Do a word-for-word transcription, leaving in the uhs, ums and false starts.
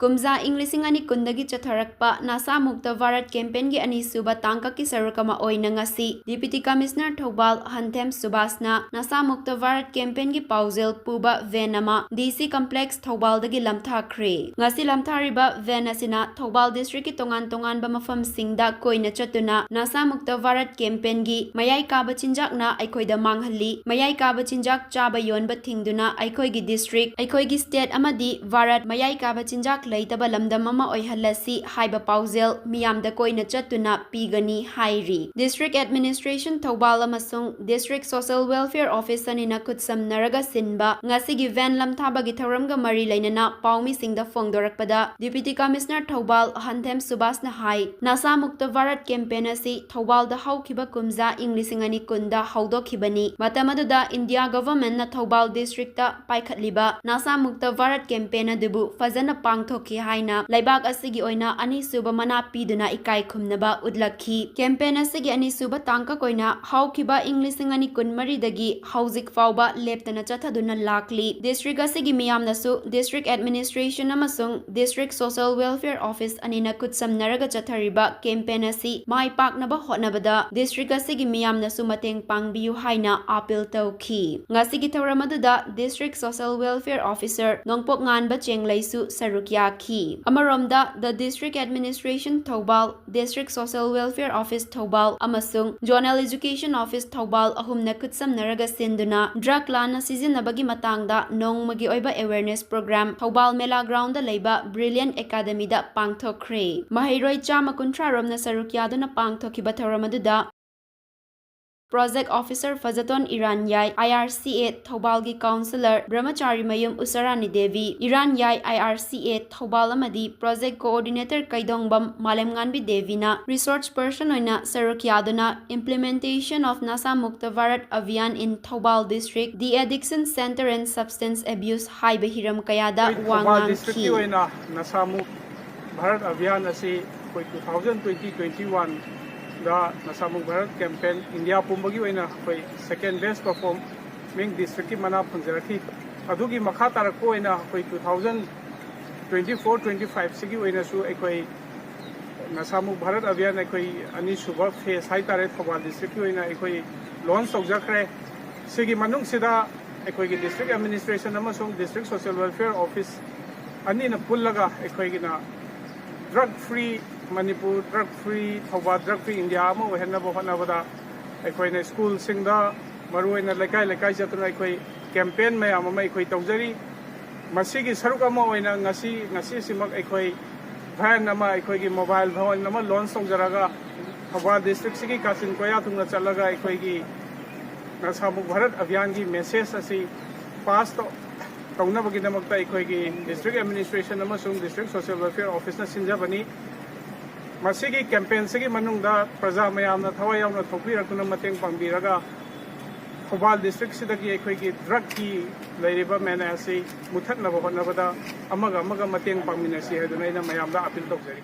ꯀꯨꯝꯖꯥ ꯏꯪ ꯂꯤꯁꯤꯡ ꯑꯅꯤ ꯀꯨꯟꯗꯒꯤ ꯆꯠꯊꯔꯛꯄ ꯅꯁꯥ ꯃꯨꯛꯇ ꯚꯥꯔꯠ ꯀꯦꯝꯄꯦꯟꯒꯤ ꯑꯅꯤꯁꯨꯕ ꯇꯥꯡꯀꯛꯀꯤ ꯁꯔꯨꯛ ꯑꯃ ꯑꯣꯏꯅ ꯉꯁꯤ Deputy Commissioner ꯊꯧꯕꯥꯜ ꯍꯟꯊꯦꯝ ꯁꯨꯕꯥꯁꯅ ꯅꯁꯥ ꯃꯨꯛꯇ ꯚꯥꯔꯠ ꯀꯦꯝꯄꯦꯟꯒꯤ ꯄꯥꯎꯖꯦꯜ ꯄꯨꯕ ꯚꯦꯟ ꯑꯃ DC complex ꯊꯧꯕꯥꯜꯗꯒꯤ ꯂꯝꯊꯥꯈ꯭ꯔꯦ꯫ ꯉꯁꯤ ꯂꯝꯊꯥꯔꯤꯕ ꯚꯦꯟ ꯑꯁꯤꯅ ꯊꯧꯕꯥꯜ district ꯀꯤ ꯇꯣꯉꯥꯟ ꯇꯣꯉꯥꯟꯕ ꯃꯐꯝꯁꯤꯡꯗ ꯀꯣꯏꯅ ꯆꯠꯇꯨꯅ ꯅꯁꯥ ꯃꯨꯛꯇ ꯚꯥꯔꯠ ꯀꯦꯝꯄꯦꯟꯒꯤ ꯃꯌꯥꯏ ꯀꯥꯕ ꯆꯤꯟꯖꯥꯛꯅ ꯑꯩꯈꯣꯏꯗ ꯃꯥꯡꯍꯜꯂꯤ, ꯃꯌꯥꯏ ꯀꯥꯕ ꯆꯤꯟꯖꯥꯛ ꯆꯥꯕ ꯌꯣꯟꯕ ꯊꯤꯡꯗꯨꯅ ꯑꯩꯈꯣꯏꯒꯤ district, ꯑꯩꯈꯣꯏꯒꯤ state ꯑꯃꯗꯤ ꯚꯥꯔꯠ ꯃꯌꯥꯏ ꯀꯥꯕ ꯆꯤꯟꯖꯥꯛ ꯂꯩꯇꯕ ꯂꯝꯗꯝ ꯑꯃ ꯑꯣꯏꯍꯜꯂꯁꯤ ꯍꯥꯏꯕ ꯄꯥꯎꯖꯦꯜ ꯃꯤꯌꯥꯝꯗ ꯀꯣꯏꯅ ꯆꯠꯇꯨꯅ ꯄꯤꯒꯅꯤ ꯍꯥꯏꯔꯤ꯫ District Administration ꯊꯧꯕꯥꯜ ꯑꯃꯁꯨꯡ District Social Welfare Office ꯑꯅꯤꯅ ꯈꯨꯠꯁꯝꯅꯔꯒ ꯁꯤꯟꯕ ꯉꯁꯤꯒꯤ ꯚꯦꯟ ꯂꯝꯊꯥꯕꯒꯤ ꯊꯧꯔꯝꯒ ꯃꯔꯤ ꯂꯩꯅꯅ ꯄꯥꯎꯃꯤꯁꯤꯡꯗ ꯐꯣꯡꯗꯣꯔꯛꯄꯗ Deputy Commissioner ꯊꯧꯕꯥꯜ ꯍꯟꯊꯦꯝ ꯁꯨꯕꯥꯁꯅ ꯍꯥꯏ, ꯅꯁꯥ ꯃꯨꯛꯇ ꯚꯥꯔꯠ ꯀꯦꯝꯄꯦꯟ ꯑꯁꯤ ꯊꯧꯕꯥꯜꯗ ꯍꯧꯈꯤꯕ ꯀꯨꯝꯖꯥ ꯏꯪ ꯂꯤꯁꯤꯡ ꯑꯅꯤ ꯀꯨꯟꯗ ꯍꯧꯗꯣꯛꯈꯤꯕꯅꯤ꯫ ꯃꯇꯝ ꯑꯗꯨꯗ ꯏꯟꯗꯤꯌꯥ ꯒꯚꯔꯟꯃꯦꯟꯠꯅ ꯊꯧꯕꯥꯜ district ꯇ ꯄꯥꯏꯈꯠꯂꯤꯕ ꯅꯁꯥ ꯃꯨꯛꯇ ꯚꯥꯔꯠ ꯀꯦꯝꯄꯦꯟ ꯑꯗꯨꯕꯨ ꯐꯖꯅ ꯄꯥꯡꯊꯣꯛꯈꯤ ꯍꯥꯏꯅ ꯂꯩꯕꯥꯛ ꯑꯁꯤꯒꯤ ꯑꯣꯏꯅ ꯑꯅꯤꯁꯨꯕ ꯃꯅꯥ ꯄꯤꯗꯨꯅ ꯏꯀꯥꯏ ꯈꯨꯝꯅꯕ ꯎꯠꯂꯛꯈꯤ꯫ ꯀꯦꯝꯄꯦꯟ ꯑꯁꯤꯒꯤ ꯑꯅꯤꯁꯨꯕ ꯇꯥꯡꯀꯛ ꯑꯣꯏꯅ ꯍꯧꯈꯤꯕ ꯏꯪ ꯂꯤꯁꯤꯡ ꯑꯅꯤ ꯀꯨꯟꯃꯔꯤꯗꯒꯤ ꯍꯧꯖꯤꯛ ꯐꯥꯎꯕ ꯂꯦꯞꯇꯅ ꯆꯠꯊꯗꯨꯅ ꯂꯥꯛꯂꯤ꯫ District ꯑꯁꯤꯒꯤ ꯃꯤꯌꯥꯝꯅꯁꯨ District Administration ꯑꯃꯁꯨꯡ District Social Welfare Office ꯑꯅꯤꯅ ꯈꯨꯠꯁꯝꯅꯔꯒ ꯆꯠꯊꯔꯤꯕ ꯀꯦꯝꯄꯦꯟ ꯑꯁꯤ ꯃꯥꯏ ꯄꯥꯛꯅꯕ ꯍꯣꯠꯅꯕꯗ district ꯑꯁꯤꯒꯤ ꯃꯤꯌꯥꯝꯅꯁꯨ ꯃꯇꯦꯡ ꯄꯥꯡꯕꯤꯌꯨ ꯍꯥꯏꯅ ꯑꯥꯄꯤꯜ ꯇꯧꯈꯤ꯫ ꯉꯁꯤꯒꯤ ꯊꯧꯔꯝ ꯑꯗꯨꯗ District Social Welfare Officer ꯅꯣꯡꯄꯣꯛ ꯉꯥꯟꯕ ꯆꯦꯡꯂꯩꯁꯨ ꯁꯔꯨꯛ ꯌꯥꯈꯤ꯫ ꯑꯃꯔꯣꯝꯗ, The District Administration Thoubal, District Social Welfare Office Thoubal ꯑꯃꯁꯨꯡ Zonal Education Office ꯊꯧꯕꯥꯜ ꯑꯍꯨꯝꯅ ꯈꯨꯠꯁꯝꯅꯔꯒ ꯁꯤꯟꯗꯨꯅ drug ꯂꯥꯟꯅ ꯁꯤꯖꯤꯟꯅꯕꯒꯤ ꯃꯇꯥꯡꯗ ꯅꯣꯡꯃꯒꯤ ꯑꯣꯏꯕ awareness program ꯊꯧꯕꯥꯜ ꯃꯦꯂꯥ ground ꯗ ꯂꯩꯕ Brilliant Academy ꯗ ꯄꯥꯡꯊꯣꯛꯈ꯭ꯔꯦ꯫ ꯃꯍꯩꯔꯣꯏ ꯆꯥꯝꯃ ꯀꯨꯟꯊ꯭ꯔꯥ ꯔꯣꯝꯅ ꯁꯔꯨꯛ ꯌꯥꯗꯨꯅ ꯄꯥꯡꯊꯣꯛꯈꯤꯕ ꯊꯧꯔꯝ ꯑꯗꯨꯗ Project Officer ꯐꯖꯇꯣꯟ ꯏꯔꯥꯟꯌꯥꯏ, IRCA ꯊꯧꯕꯥꯜꯒꯤ Councillor ꯕ꯭ꯔꯍꯃꯆꯥꯔꯤꯃꯌꯨꯝ ꯎꯁꯥꯔꯥꯅꯤ ꯗꯦꯕꯤ, ꯏꯔꯥꯟꯌꯥꯏ IRCA ꯊꯧꯕꯥꯜ ꯑꯃꯗꯤ Project Coordinator ꯀꯩꯗꯣꯡꯕꯝ ꯃꯥꯂꯦꯝꯉꯥꯟꯕꯤ ꯗꯦꯕꯤꯅ resource person ꯑꯣꯏꯅ ꯁꯔꯨꯛ ꯌꯥꯗꯨꯅ Implementation of Nasha Mukta Bharat Abhiyan in Thoubal District, De-Addiction Center and Substance Abuse ꯍꯥꯏꯕ ꯍꯤꯔꯝ ꯀꯌꯥꯗ ꯑꯩꯈꯣꯏ ꯋꯥ ꯊꯧꯕꯥꯜ district ꯀꯤ ꯉꯥꯡꯈꯤ꯫ ꯑꯣꯏꯅ ꯅꯁꯥ ꯃꯨꯛ ꯚꯥꯔꯠ ꯑꯚꯤꯌꯥꯟ ꯑꯁꯤ ꯑꯩꯈꯣꯏ two thousand twenty, twenty-one ꯗ ꯅꯁꯥ ꯃꯨꯛ ꯚꯥꯔꯠ campaign ꯏꯟꯗꯤꯌꯥ ꯄꯨꯝꯕꯒꯤ ꯑꯣꯏꯅ ꯑꯩꯈꯣꯏ second best performing district ꯀꯤ ꯃꯅꯥ ꯐꯪꯖꯔꯛꯈꯤ꯫ ꯑꯗꯨꯒꯤ ꯃꯈꯥ ꯇꯥꯔꯛꯄ ꯑꯣꯏꯅ ꯑꯩꯈꯣꯏ two thousand twenty four twenty ꯐꯥꯏꯚꯁꯤꯒꯤ ꯑꯣꯏꯅꯁꯨ ꯑꯩꯈꯣꯏ ꯅꯁꯥꯃꯨꯛ ꯚꯥꯔꯠ ꯑꯚꯤꯌꯥꯟ ꯑꯩꯈꯣꯏ ꯑꯅꯤꯁꯨꯕ ꯐꯦꯁ ꯍꯥꯏꯇꯥꯔꯦ, ꯊꯧꯕꯥꯜ ꯗꯤꯁꯇ꯭ꯔꯤꯛꯀꯤ ꯑꯣꯏꯅ ꯑꯩꯈꯣꯏ ꯂꯣꯟꯁ ꯇꯧꯖꯈ꯭ꯔꯦ꯫ ꯁꯤꯒꯤ ꯃꯅꯨꯡꯁꯤꯗ ꯑꯩꯈꯣꯏꯒꯤ ꯗꯤꯁꯇ꯭ꯔꯤꯛ ꯑꯦꯗꯃꯤꯅꯤꯁꯇ꯭ꯔꯦꯁꯟ ꯑꯃꯁꯨꯡ ꯗꯤꯁꯇ꯭ꯔꯤꯛ ꯁꯣꯁꯤꯌꯦꯜ ꯋꯦꯜꯐꯤꯌꯔ ꯑꯣꯐꯤꯁ ꯑꯅꯤꯅ ꯄꯨꯜꯂꯒ ꯑꯩꯈꯣꯏꯒꯤꯅ drug free Manipur, drug free Thoubal, drug free India ꯑꯃ ꯑꯣꯏꯍꯟꯅꯕ ꯍꯣꯠꯅꯕꯗ ꯑꯩꯈꯣꯏꯅ ꯁ꯭ꯀꯨꯜꯁꯤꯡꯗ, ꯃꯔꯨꯑꯣꯏꯅ ꯂꯩꯀꯥꯏ ꯂꯩꯀꯥꯏ ꯆꯠꯇꯨꯅ ꯑꯩꯈꯣꯏ ꯀꯦꯝꯄꯦꯟ ꯃꯌꯥꯝ ꯑꯃ ꯑꯩꯈꯣꯏ ꯇꯧꯖꯔꯤ꯫ ꯃꯁꯤꯒꯤ ꯁꯔꯨꯛ ꯑꯃ ꯑꯣꯏꯅ ꯉꯁꯤ, ꯉꯁꯤꯁꯤꯃꯛ ꯑꯩꯈꯣꯏ ꯚꯦꯟ ꯑꯃ, ꯑꯩꯈꯣꯏꯒꯤ ꯃꯣꯕꯥꯏꯜ ꯚꯦꯟ ꯑꯃ ꯂꯣꯟꯁ ꯇꯧꯖꯔꯒ ꯊꯧꯕꯥꯜ ꯗꯤꯁꯇ꯭ꯔꯤꯛꯁꯤꯒꯤ ꯀꯥꯆꯤꯟ ꯀꯣꯌꯥ ꯊꯨꯡꯅ ꯆꯠꯂꯒ ꯑꯩꯈꯣꯏꯒꯤ ꯅꯁꯥꯃꯨꯛ ꯚꯥꯔꯠ ꯑꯚꯤꯌꯥꯟꯒꯤ ꯃꯦꯁꯦꯖ ꯑꯁꯤ ꯄꯥꯁ ꯇꯧ-, ꯇꯧꯅꯕꯒꯤꯗꯃꯛꯇ ꯑꯩꯈꯣꯏꯒꯤ ꯗꯤꯁꯇ꯭ꯔꯤꯛ ꯑꯦꯗꯃꯤꯅꯤꯁꯇ꯭ꯔꯦꯁꯟ ꯑꯃꯁꯨꯡ ꯗꯤꯁꯇ꯭ꯔꯤꯛ ꯁꯣꯁꯤꯌꯦꯜ ꯋꯦꯜꯐꯤꯌꯔ ꯑꯣꯐꯤꯁꯅ ꯁꯤꯟꯖꯕꯅꯤ꯫ ꯃꯁꯤꯒꯤ ꯀꯦꯝꯄꯦꯟꯁꯤꯒꯤ ꯃꯅꯨꯡꯗ ꯄ꯭ꯔꯖꯥ ꯃꯌꯥꯝꯅ ꯊꯋꯥꯏ ꯌꯥꯎꯅ ꯊꯣꯛꯄꯤꯔꯛꯇꯨꯅ ꯃꯇꯦꯡ ꯄꯥꯡꯕꯤꯔꯒ ꯊꯧꯕꯥꯜ ꯗꯤꯁꯇ꯭ꯔꯤꯛꯁꯤꯗꯒꯤ ꯑꯩꯈꯣꯏꯒꯤ ꯗ꯭ꯔꯒꯀꯤ ꯂꯩꯔꯤꯕ ꯃꯦꯅꯥ ꯑꯁꯤ ꯃꯨꯊꯠꯅꯕ ꯍꯣꯠꯅꯕꯗ ꯑꯃꯒ ꯑꯃꯒ ꯃꯇꯦꯡ ꯄꯥꯡꯃꯤꯟꯅꯁꯤ ꯍꯥꯏꯗꯨꯅ ꯑꯩꯅ ꯃꯌꯥꯝꯗ ꯑꯄꯤꯜ ꯇꯧꯖꯔꯤ꯫